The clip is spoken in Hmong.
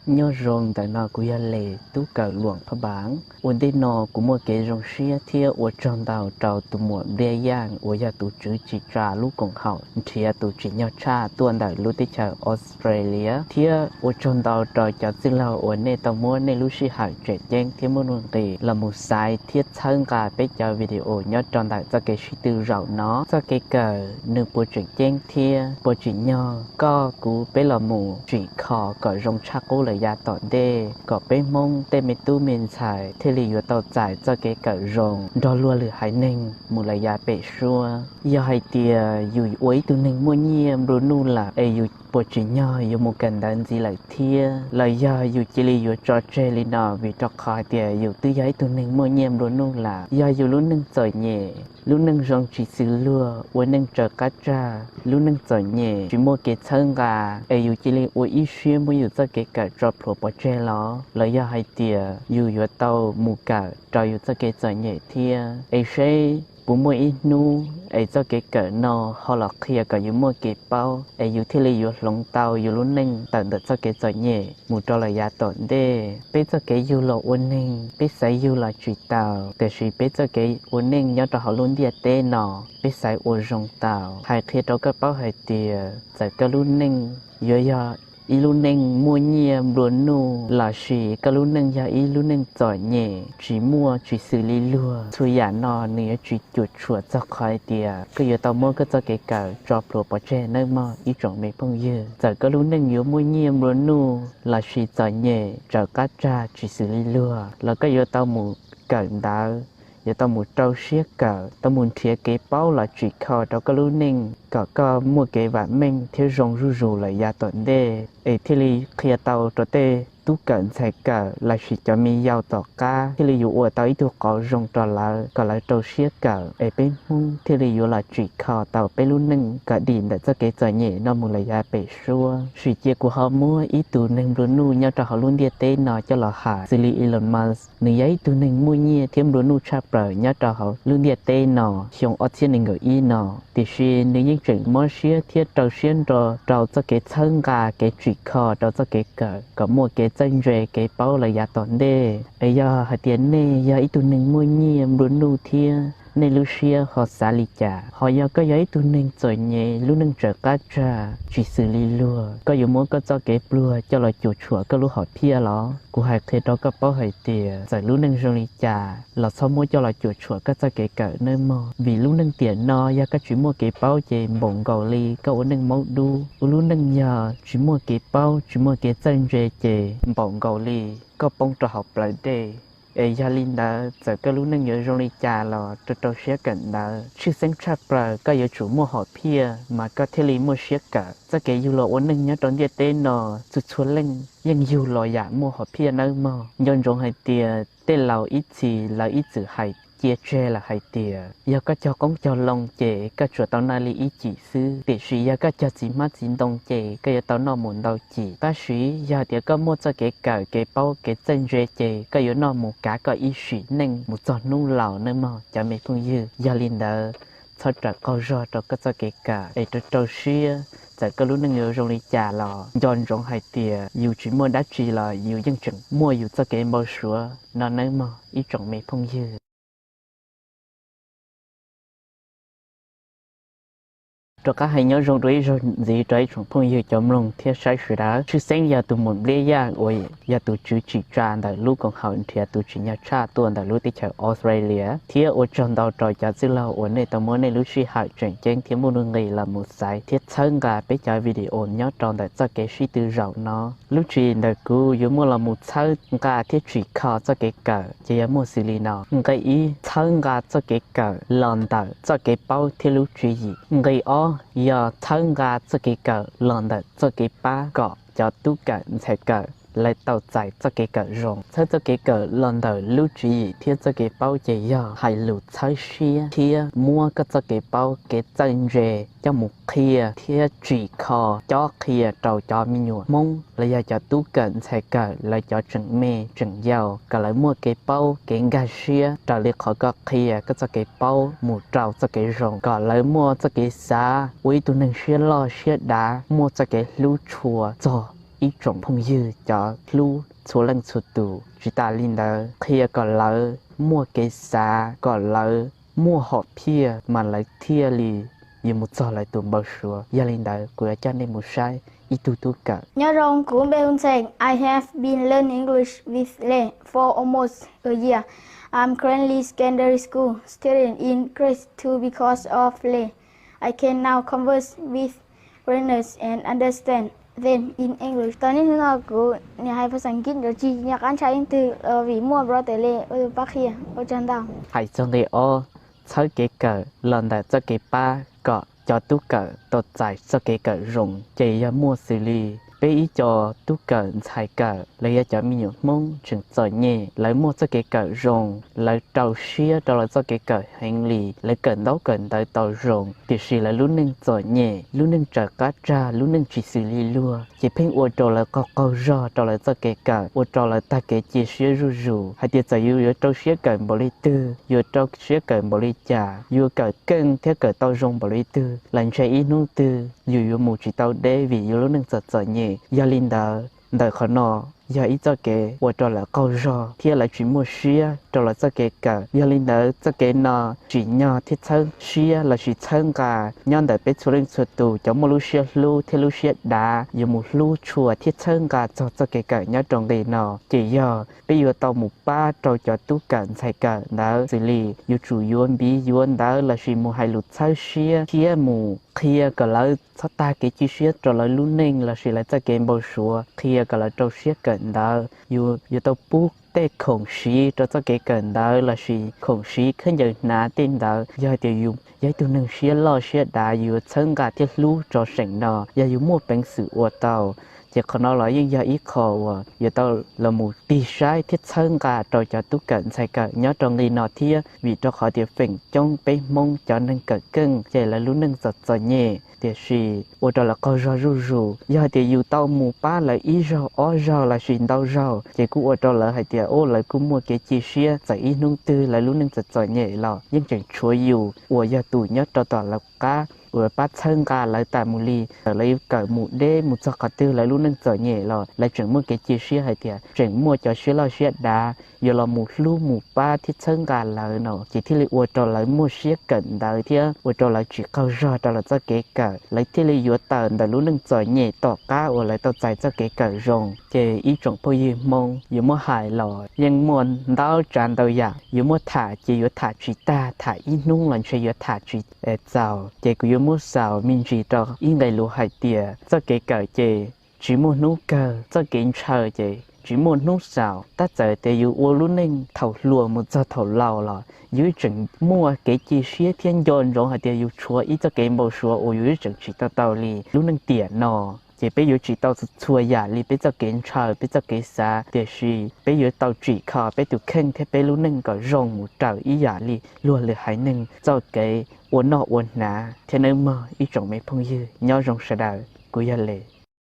Nyob zoo ntawm no kuv yog Les Tub Kawm Luam Phaj Npav. Ua ntej no kuv muaj kev zoo siab thiab ua tsaug ntau rau tus muam Npliaj Yaj uas yog tus tswv tsim tsa lub koom haum nrhiav tus tsim nyog tshaj tuaj ntawm lub teb chaws Australia, thiab ua tsaug ntau rau cov txwj laug uas nej tau muab nej lub sij hawm tseem ceeb thiab muaj nuj nqis los mus xaiv thiab txhawb nqa peb cov video nyob rau ntawm txoj kev sib tw zaum no. Txoj kev kawm nws puas tseem ceeb thiab puas tsim nyog? Koj kuv peb los mus tsim kho kom zoo tshaj qub lawm yav tom ntej, kom peb Hmoob tej me tub me ntxhais thiaj li yuav tau txais txoj kev kawm zoo nrog luag lwm haiv neeg mus lawm yav pem suab. Yog hais tias yus ua ib tug neeg muaj nyiaj nplua nuj lawm es yus puas tsim nyog yuav mus kawm ntawv ntxiv lawm thiab, los yog yus cia li yuav tso tseg li no vim rau qhov hais tias yus twb yog ib tug neeg muaj nyiaj nplua nuj lawm? Yog yus lub neej txom nyem, lub neej zoo tsis xws luag, ua neej tsaws qab tsag, lub neej txom nyem tsis muaj kev txhawb nqa, es yus cia li ua ib siab muab yus txoj kev kawm tso plhuav pov tseg los? Los yog hais tias yus yuav tau mus kawm rau yus txoj kev txom nyem thiab, es seb puas muaj ib hnub es txoj kev kawm no ho los qhia kom yus muaj kev paub es yus thiaj li yuav hloov tau yus lub neej tawm ntawm txoj kev txom nyem mus rau lawm yav tom ntej. Peb txoj kev yug los ua neeg, peb xaiv yug los tsis tau, tiam sis peb txoj kev ua neej nyob rau hauv lub ntiaj teb no peb xaiv ua zoo tau. Hais qhia rau koj paub hais tias txawm koj lub neej yuav yog ib lub neej muaj nyiaj nplua nuj lossis koj lub neej yog ib lub neej txom nyem tsis muaj tsis xws li luag, txhua yam no nws yuav tsis cuam tshuam txog qhov hais tias koj yuav tau muab koj txoj kev kawm tso plhuav pov tseg nawb mog ib tsoom me phooj ywg. Txawm koj lub neej yuav muaj nyiaj nplua nuj lossis txom nyem tsaws qab tsag tsis xws li luag los koj yuav tau mus kawm ntawv, yuav tau mus rau siab kawm, tau mus nrhiav kev paub los tsim kho rau koj lub neej kom koj muaj kev vam meej thiab zoo zuj zus lawm yav tom ntej, es thiaj li qhia tau rau tej tub kawm ntxhais kawm lossis cov me yau tom qab, thiaj li yuav ua tau ib tug qauv zoo rau lawv kom lawv rau siab kawm, es peb Hmoob thiaj li yuav los tsim kho tau peb lub neej kom dim ntawm txoj kev txom nyem no mus lawm yav pem suab. Sim cia kuv ho muab ib tug neeg nplua nuj nyob rau hauv lub ntiaj teb no coj los hais, xws li Elon Musk, nws yog ib tug neeg muaj nyiaj thiab nplua nuj tshaj plaws nyob rau hauv lub ntiaj teb no xyoo ob txhiab nees nkaum ib no, tiam sis nws yeej tseem mob siab thiab rau siab nro rau txoj kev txhawb nqa kev tsim kho rau txoj kev kawm kom muaj kev txawj ntse kev paub lawm yav tom ntej. Es yog hais tias nej yog ib tug neeg muaj nyiaj nplua nuj thiab, nej lub siab ho xav li cas? Ho yog koj yog ib tug neeg txom nyem, lub neej tsaws qab tsag tsis xws li luag, koj yuav muab koj txoj kev pluag coj los cuam tshuam koj lub hom phiaj los? Kuv hais qhia rau koj paub hais tias txawm lub neej zoo li cas los txhob muab coj los cuam tshuam koj txoj kev kawm nawb mog, vim lub neej tiam no yog koj tsis muaj kev paub ces npaum nkaus li koj ua neej maub dub. Ua lub neej yog tsis muaj kev paub tsis muaj kev txawj ntse ces npaum nkaus li koj poob rau hauv plawv dej. Es yog li ntawd txawm koj lub neej yuav zoo li cas los rau rau siab kawm ntawv. Tshwj xeeb tshaj plaws koj yuav tsum muaj hom phiaj mas koj thiaj li muaj siab kawm. Txoj kev yug los ua neeg nyob rau ntiaj teb no txhua txhua leej yeej yug los yam muaj hom phiaj nawb mog. Nco ntsoov hais tias tej laus ib txhis lawv ib txwm hais cia tseg lawm hais tias yog koj cog qoob cog loo ces koj tsuas tau noj li ib cim xwb, tiam sis yog koj cog txiv hmab txiv ntoo ces koj yuav tau noj mus ntau cim. Tab sis yog tias koj muaj txoj kev kawm kev paub kev txawj ntse ces koj yuav noj mus kav koj ib sim neej mus txog hnub laus nawb mog cov me phooj ywg. Yog li ntawd txhob rawm qaug zog rau koj txoj kev kawm es rau rau siab, txawm koj lub neej yuav zoo li cas los nco ntsoov hais tias yus tsis muaj dab tsi los yus yeej tseem muaj yus txoj kev npau suav no nawb mog ib tsoom me phooj ywg. Rov qab hais nyob zoo rau ib zaug ntxiv rau ib tsoom phooj ywg cov mloog thiab saib sawv daws. Tshwj xeeb yog tus muam Npliaj Yaj uas yog tus tswv tsim tsa ntawm lub koom haum nrhiav tus tsim nyog tshaj tuaj ntawm lub teb chaws Australia, thiab ua tsaug ntau rau cov txwj laug uas nej tau muab nej lub sij hawm tseem ceeb thiab muaj nuj nqis los mus xaiv thiab txhawb nqa peb cov video nyob rau ntawm txoj kev sib tw zaum no. Lub tswv yim ntawm kuv yuav muaj los mus txhawb nqa thiab tsim kho txoj kev kawm ces yog muaj xws li no: nqe ib, txhawb nqa txoj kev kawm los ntawm txoj kev paub thiab lub tswv yim. Nqe ob, yog txhawb nqa txoj kev kawm los ntawm txoj kev pab kom cov tub kawm ntxhais kawm lawv tau txais txoj kev kawm zoo. Txhawb txoj kev kawm los ntawm lub tswv yim thiab txoj kev paub ces yog hais lus txhawb siab thiab muab koj txoj kev paub kev txawj ntse coj mus qhia thiab tsim kho cob qhia rau cov me nyuam Hmoob los yog cov tub kawm ntxhais kawm lawv cov tseem me tseem yau kom lawv muaj kev paub kev nkag siab raws li qhov koj qhia koj txoj kev paub mus rau txoj kev zoo, kom lawv muaj txoj kev xav ua ib tug neeg siab loj siab dav, muaj txoj kev hlub tshua txog ib tsoom phooj ywg cov hlub txhua leej txhua tus. Tsis tas li ntawd, qhia kom lawv muaj kev xav, kom lawv muaj hom phiaj mas lawv thiaj li yuav mus txog lawv tus npau suav. Yog li ntawd, kuv yuav coj nej mus saib ib tug tub kawm. Nyob zoo, kuv npe hu Ntxhee. I have been learning English with Le for almost a year. I'm currently secondary school student in grade two. Because of Le, I can now converse with learners and understand them in English. Tau niaj hnub no kuv niaj hais phas xas kiv nrov tsis nyob qab ntshai leej twg vim muaj brother Le ua tus pab qhia. Ua tsaug ntau. Hais txog nqe ob, txhawb kev kawm los ntawm txoj kev pab kom cov tub kawm tau txais txoj kev kawm zoo, ces yog muaj xws li peb ib co tub kawm ntxhais kawm los yog cov me nyuam Hmoob tseem txom nyem, lawv muaj txoj kev kawm zoo, lawv rau siab rau lawv txoj kev kawm heev li, lawv kawm ntaub kawm ntawv tau zoo, tiam sis lawv lub neej txom nyem, lub neej tsaws qab tsag, lub neej tsis xws li luag, ces pheej ua rau lawv qaug qaug zog rau lawv txoj kev kawm, ua rau lawv tag kev cia siab zuj zus hais tias txawm yus yuav rau siab kawm npaum li twg, yuav rau siab kawm npaum li cas, yuav kawm keej thiab kawm tau zoo npaum li twg los ntshe ib hnub twg yus yuav mus tsis tau deb vim yus lub neej txom txom nyem. Yog li ntawd, ntawm qhov no yog ib txoj kev ua rau lawv qaug zog thiab lawv tsis muaj siab rau lawv txoj kev kawm. Yog li ntawd, txoj kev no tsim nyog thiab txhawb siab lossis txhawb nqa nyob ntawm peb txhua leej txhua tus cov muaj lub siab hlub thiab lub siab dav yuav mus hlub tshua thiab txhawb nqa txog txoj kev kawm nyob rau nqi no. Ces yog peb yuav tau mus pab rau cov tub kawm ntxhais kawm ntawd xws li yuav tsum yuav npiv yuav ntawv lossis mus hais lus txhawb siab thiab mus qhia kom lawv txhob tag kev cia siab rau lawv lub neej lossis lawv txoj kev npau suav, qhia kom lawv rau siab kawm ntawv. Yuav tau pub tej khoom siv rau txoj kev kawm ntawv lossis khoom siv khaub ncaws hnav tej ntawd. Yog hais tias yus yog ib tug neeg siab loj siab dav, yus yuav txhawb nqa thiab hlub tso seem no, yog yus muaj peev xwm ua tau. Ces qhov no los yeej yog ib qho uas yuav tau los mus tig saib thiab txhawb nqa rau cov tub kawm ntxhais kawm nyob rau nqi no thiab, vim rau qhov tias feem coob peb Hmoob cov neeg kawm keej ces lawv lub neej txom txom nyem, tiam sis ua rau lawv qaug zog zuj zus. Yog hais tias yus tau mus pab lawv ib zaug ob zaug lossis ntau zaug, ces kuj ua rau lawv hais tias, u, lawv kuj muaj kev cia siab, txawm ib hnub twg lawv lub neej txom txom nyem los yeej tseem tshuav yus uas yog tus nyob rau tom lawv qab uas pab txhawb nqa lawv tas mus li. Txawm lawv yuav kawm mus deb mus txog qhov twg, lawv lub neej txom nyem los lawv tseem muaj kev cia siab hais tias tseem muaj cov siab loj siab dav yuav los mus hlub mus pab thiab txhawb nqa lawv no, ces thiaj li ua rau lawv muaj siab kawm ntawv thiab ua rau lawv tsis qaug zog rau lawv txoj kev kawm, lawv thiaj li yuav tawm ntawm lub neej txom nyem tom qab uas lawv tau txais txoj kev kawm zoo. Ces ib tsoom phooj ywg Hmoob yuav muab hais los yeej muaj ntau tsav ntau yam yuav muab tham, ces yuav tham tsis tag, tham ib hnub los ntshe yuav tham tsis txaus. Ces kuv yuav muab xaus me ntsis rau ib nqe lus hais tias txoj kev kawm ces tsis muaj hnub kawg, txoj kev ntshaw ces tsis muaj hnub xaus. Tab txawm tias yus ua lub neej thaum hluas mus txog thaum laus los yus tseem muaj kev cia siab thiab nco ntsoov hais tias yus tshuav ib txoj kev npau suav uas yus tseem tsim tau tau li. Lub neej tiam no ces peb yuav tsim tau txhua yam li peb txoj kev ntshaw, peb txoj kev xav, tiam sis peb yuav tau tsim kho peb tus kheej thiab peb lub neej kom zoo mus raws ib yam li luag lwm haiv neeg txoj kev ua noj ua hnav thiab nawb mog ib tsoom me phooj ywg. Nyob zoo sawv daws, kuv yog Les.